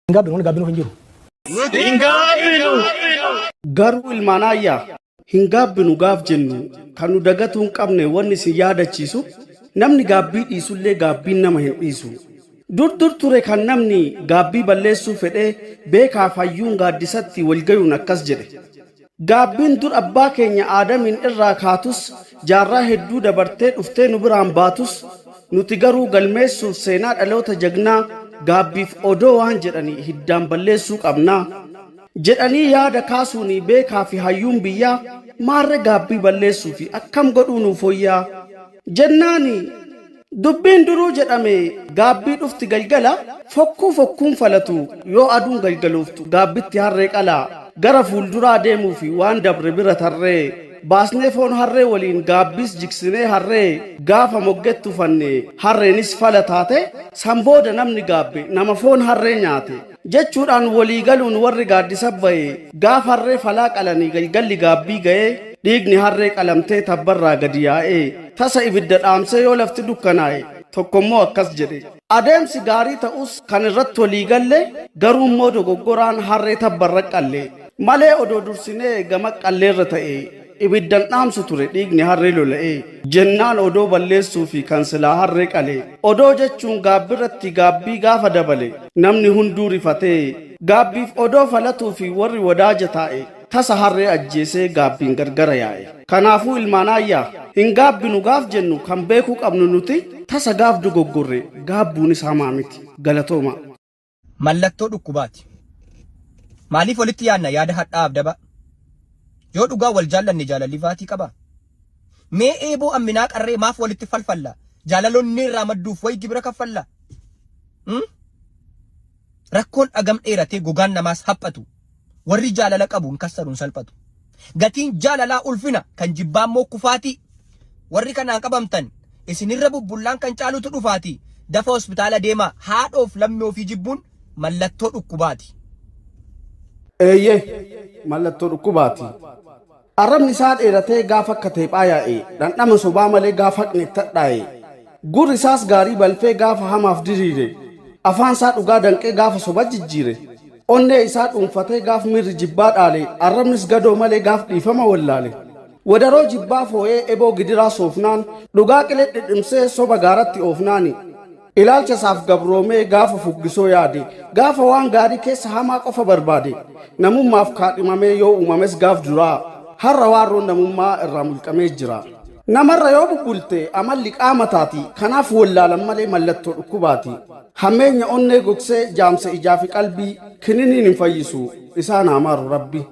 Hin gaabbinu, wanni gaabbinuuf hin jiru. Hin gaabbinu! Garuu ilmaan aayyaa hin gaabbinu gaaf jennu kan nu dagatuu hin qabne wanni isin yaadachiisu namni gaabbii dhiisullee gaabbiin nama hin dhiisu. Dur dur ture kan namni gaabbii balleessuu fedhee beekaaf hayyuun gaaddisatti walgayuun akkas jedhe. Gaabbiin dur abbaa keenya Aadamiin irraa kaatus jaarraa hedduu dabartee dhuftee nu biraan baatus nuti garuu galmeessuuf seenaa dhaloota jagnaa gaabbiif odoo waan jedhanii hiddaan balleessuu qabnaa jedhanii yaada kaasuuni beekaa fi hayyuun biyyaa maarre gaabbii balleessuufi akkam godhuu nuuf woyyaa jennaani Dubbiin duruu jedhame gaabbii dhufti galgala fokkuu fokkuun falatu yoo aduun galgalooftu gaabbitti harree qala gara fuulduraa deemuufi waan dabre bira tarree baasnee foon harree waliin gaabbiis jigsinee harree gaafa moggetti ufanne harreenis fala taate san booda namni gaabbe nama foon harree nyaate jechuudhaan walii galuun warri gaaddisa ba'e gaaf harree falaa qalanii galgalli gaabbii ga'ee dhiigni harree qalamtee tabbarraa gadi yaa'ee tasa ibidda dhaamsee yoo lafti dukkanaa'e tokkommoo akkas jedhe adeemsi gaarii ta'us kan irratti walii galle garuu immoo dogoggoraan harree tabbarra qalle malee odoo dursinee gama qalleerra ta'e ibiddan dhaamsu ture dhiigni harree lola'ee jennaan odoo balleessuu fi kan silaa harree qale odoo jechuun gaabbirratti gaabbii gaafa dabale namni hunduu rifatee gaabbiif odoo falatuu fi warri wadaaja taa'e tasa harree ajjeesee gaabbiin gargara yaa'e. Kanaafuu ilmaan aayyaa hin gaabbinu gaaf jennu kan beekuu qabnu nuti tasa gaaf dogoggorre gaabbuunis hamaa miti. Galatooma. Mallattoo dhukkubaati. Maaliif walitti yaadna yaada hadhaa'aaf daba? Yoo dhugaa wal jaallanne jaalalli vaatii qabaa? Mee eeboo amminaa qarree maaf walitti falfalla? Jaalala onnee irraa madduuf wayi gibira kaffalla? Hmm? Rakkoon dhagam dheeratee gogaan namaas haphatu. Warri jaalala qabu hin kassaru hin salphatu. Gatiin jaalalaa ulfina kan jibbaa immoo kufaatii. Warri kanaan qabamtan isinirra bubbullaan kan caalutu dhufaati. Dafa hospitaala deemaa haadhoof lammii ofii jibbuun mallattoo dhukkubaati. Eeyyee, mallattoo dhukkubaati. Arrabni isaa dheeratee gaafa akka teephaa yaa'e, dhandhama sobaa malee gaafa haqni itti hadhaa'e, gurri isaas gaarii balfee gaafa hamaaf diriire, afaan isaa dhugaa danqee gaafa soba jijjiire, onnee isaa dhuunfatee gaaf miirri jibbaa dhaale, arrabnis gadoo malee gaaf dhiifama wallaale. Wadaroo jibbaa foo'ee eboo gidiraa soofnaan, dhugaa qilee dhidhimsee soba gaaratti oofnaani. Ilaalcha isaaf gabroomee gaafa fuggisoo yaade, gaafa waan gaarii keessa hamaa qofa barbaade, namummaaf kaadhimamee yoo uumames gaaf duraa, har'a waarroon namummaa irraa mulqamee jira. Namarra yoo bubbulte amalli qaama taati, kanaaf wallaalan malee mallattoo dhukkubaati. Hammeenya onnee gogsee jaamse ijaa fi qalbii, kininiin hin fayyisu, isaan haa maaru Rabbi.